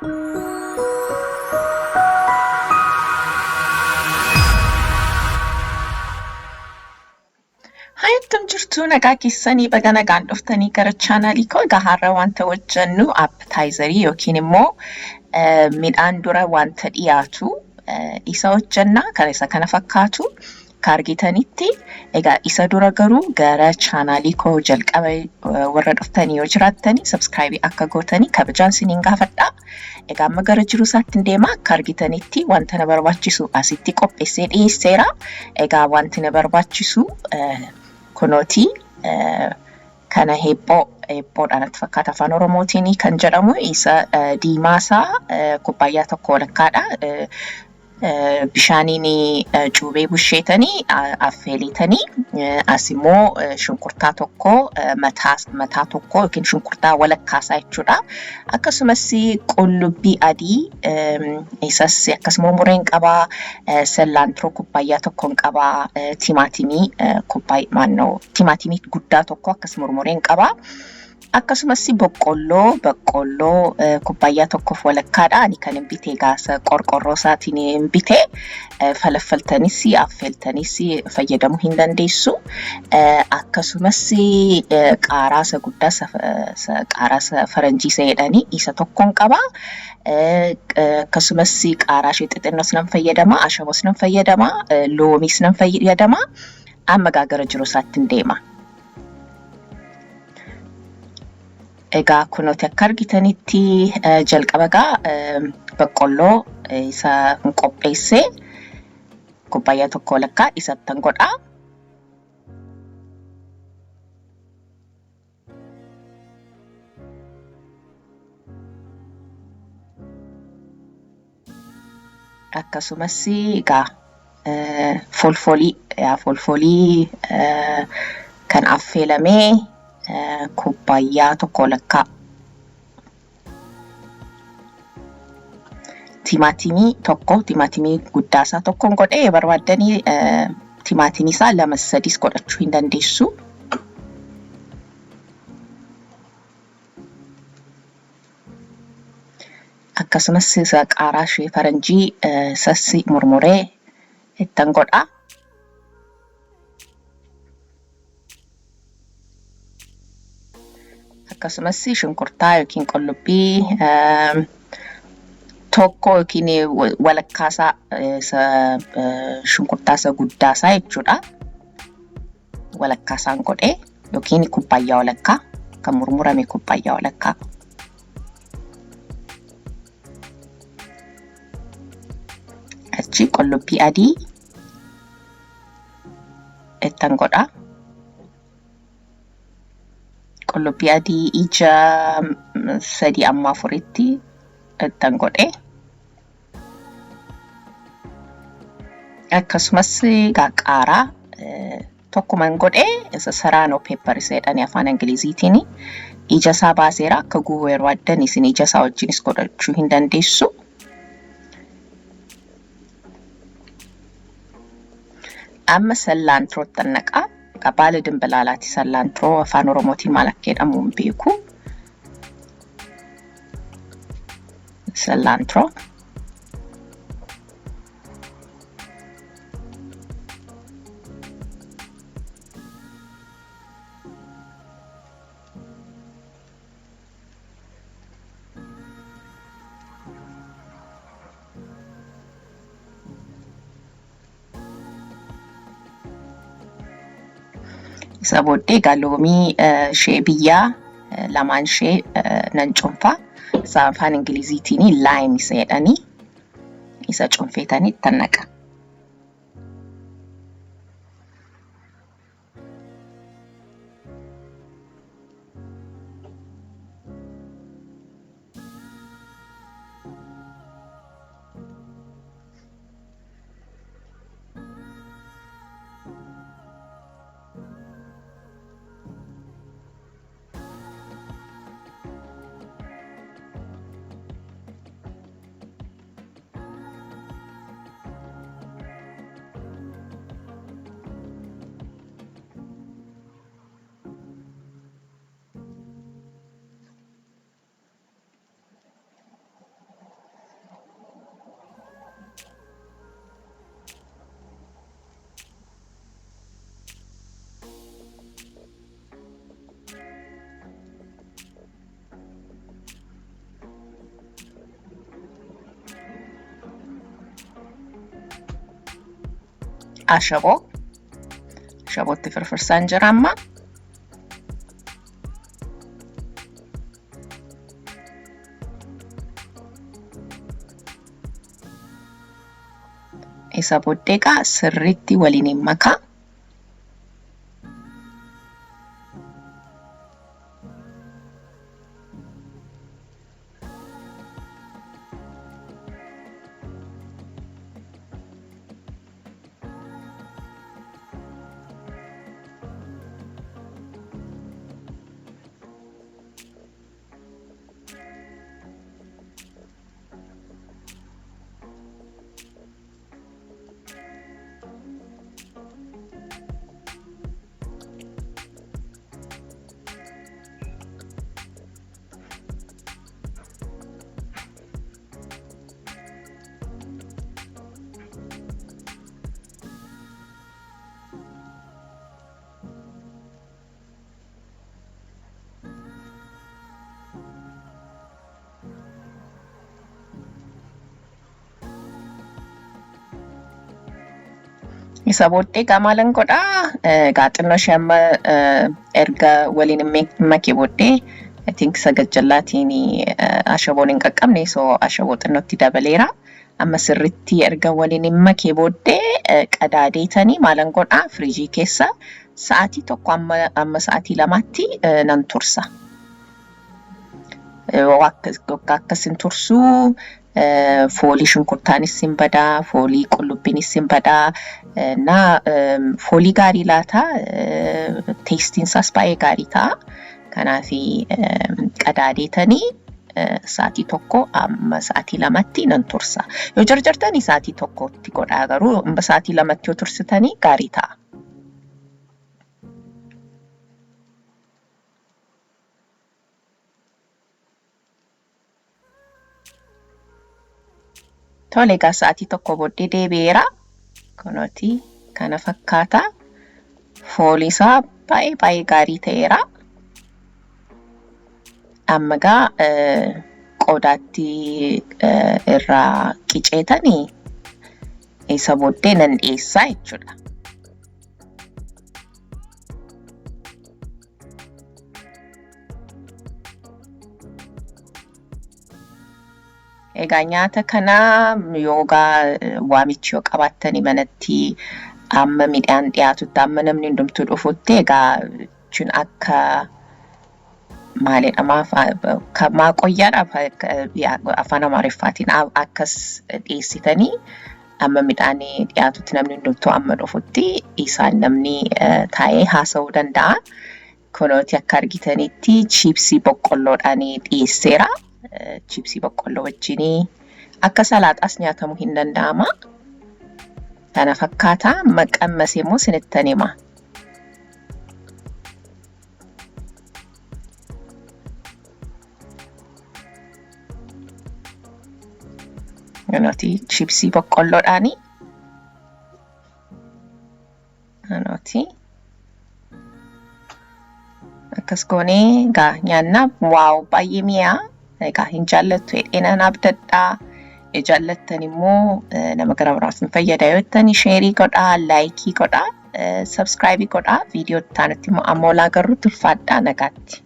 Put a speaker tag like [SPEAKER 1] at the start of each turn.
[SPEAKER 1] Hi, akkam jirtu? Nagaa keessanii? Baga nagaan dhuftanii gara chaanaalii koo. Egaa har'a wanta hojjennu appetizerii yookiin immoo midhaan dura wanta dhiyaatu isa hojjenna. Kan isa kana fakkaatu akka argitanitti. Egaa isa dura garuu gara chaanaalii koo jalqaba warra dhuftanii yoo jiraattanii subscribe akka gootanii kabajaan isiniin gaafadha. Egaa amma gara jiru isaatti hin deema. Akka argitanitti wanta na barbaachisu asitti qopheessee dhiyeesseera. Egaa wanti na barbaachisu kunooti kana heephoo, heephoodhaan natti fakkaata afaan Oromootiin kan jedhamu, isa diimaasaa kubbaayyaa tokko walakkaadha. Bishaaniin cuubee busheetanii affeelitanii, as immoo shunkurtaa tokko mataa mataa tokko yookiin shunkurtaa walakkaasaa jechuudha. Akkasumas qullubbii adii isas akkasuma mureen qabaa, cilantro kubbaayyaa tokkoon qabaa, timaatimii kubbaayyaa maannoo timaatimii guddaa tokko akkas murmureen qabaa. Akkasumas boqqolloo kubbaayyaa tokkoof walakkaadha. Ani kan hin bite gaasa qorqorroo isaatiin hin bite. Falaffaltanis affeeltanis fayyadamuu hin dandeessu. Akkasumas qaaraa isa guddaa, qaaraa isa faranjii isa jedhanii, isa tokkoon qaba. Akkasumas qaaraa ishee xixinnoos nan fayyadama, ashaboos nan fayyadama, loomiis nan fayyadama. Amma gaa gara jiru isaatti hin deema. Egaa kunooti akka argitanitti jalqaba gaa boqqolloo isa qopheessee kubbaayyaa tokko walakkaa isattan godha. Akkasumas egaa folfolii, folfolii kan affeelamee kubbaayyaa tokko walakkaa. Timaatimii tokko, timaatimii guddaa isaa tokkoon godhee, barbaaddanii timaatimii isaa lama sadis godhachuu hin dandeessu. Akkasumas isa qaaraa ishee faranjii isas murmuree ittan godha. Akkasumas shunkurtaa yookiin qullubbii tokko yookiin walakkaasaa isa shunkurtaa isa guddaasaa jechuudha. Walakkaasaan godhee yookiin kubbaayyaa walakkaa, kan murmurame kubbaayyaa walakkaa. Achi qullubbii adii ittan godha. Qullubbii adii ija sadii amma afuritti ittan godhe. Akkasumas qaaraa tokkuman godhe, isa serrano pepper isa jedhanii afaan Ingiliziitiin. Ija isaa baaseera. Akka gubuu barbaaddan isin ija isaa wajjinis godhachuu hin dandeessu. Amma cilantrootti naqaa. Baala dimbilaalaati cilantro, afaan Oromootiin maal akka jedhamu hin beeku. Cilantro. Isa booddee egaa loomii ishee biyyaa lamaan ishee nan cuunfaa. Isa afaan Ingiliziitiin lime isa jedhanii, isa cuunfeetanii ittan naqa. ashaboo. Ashabootti firfirsaan jira amma. Isa booddee egaa sirriitti waliin hin makaa. Isa booddee egaa maalan godhaa? Egaa xinnoo ishee amma erga waliin makee booddee I think isa gajjallaatiin ashaboon hin qaqqabne so ashaboo xinnootti dabaleera. Amma sirriitti erga waliin hin makee booddee qadaadeetanii maalan godhaa? Firiijii keessa sa'aatii tokko amma sa'aatii lamaatti nan tursa. Akkas hin tursuu foolii shunkurtaanis hin badaa, foolii qullubbiinis hin badaa, na foolii gaarii laata, tasteiin isaas baay'ee gaarii ta'a. Kanaaf qadaadeetanii sa'aatii tokko amma sa'aatii lamatti nan tursa. Yoo jarjartanii sa'aatii tokkotti godhaa garuu amma sa'aatii lamatti yoo tursitanii gaarii ta'a. Tole egaa sa'aatii tokko booddee deebi'eera. Kunooti kana fakkaata. Foolii isaa baay'ee baay'ee gaarii ta'eera. Amma egaa qodaatti irraa qiceetanii isa booddee nan dhiyeessaa jechuudha. Egaa nyaata kana yoogaa waamichi yoo qabaattanii manatti amma midhaan dhiyaatutti amma namni hundumtuu dhufutti egaa jechuun akka maalidha maaqoyyaadha afaan Amaariffaatiin akkas dhiyeessitanii amma midhaan dhiyaatutti namni hundumtuu amma dhufutti isaan namni taa'ee haasa'uu danda'a. Kunooti akka argitanitti chiipsii boqqolloodhaan dhiyeesseera. Chiipsii boqqolloo wajjinii akka salaaxaas nyaatamuu hin danda'ama. Kana fakkaata maqammasee immoo isinittan hima. Kunooti chiipsii boqqolloodhaani. Kunooti. Akkas goonee egaa nyaanna wow baay'ee mi'aa. Egaa hin jaallattu jedhee nan abdadhaa. Yoo jaallattan immoo nama gara biraaf hin fayyada yoo jettani share godhaa, like godhaa, subscribe godhaa. Viidiyoo itti aanutti immoo amma ol agarrutti ulfaadhaa nagaatti.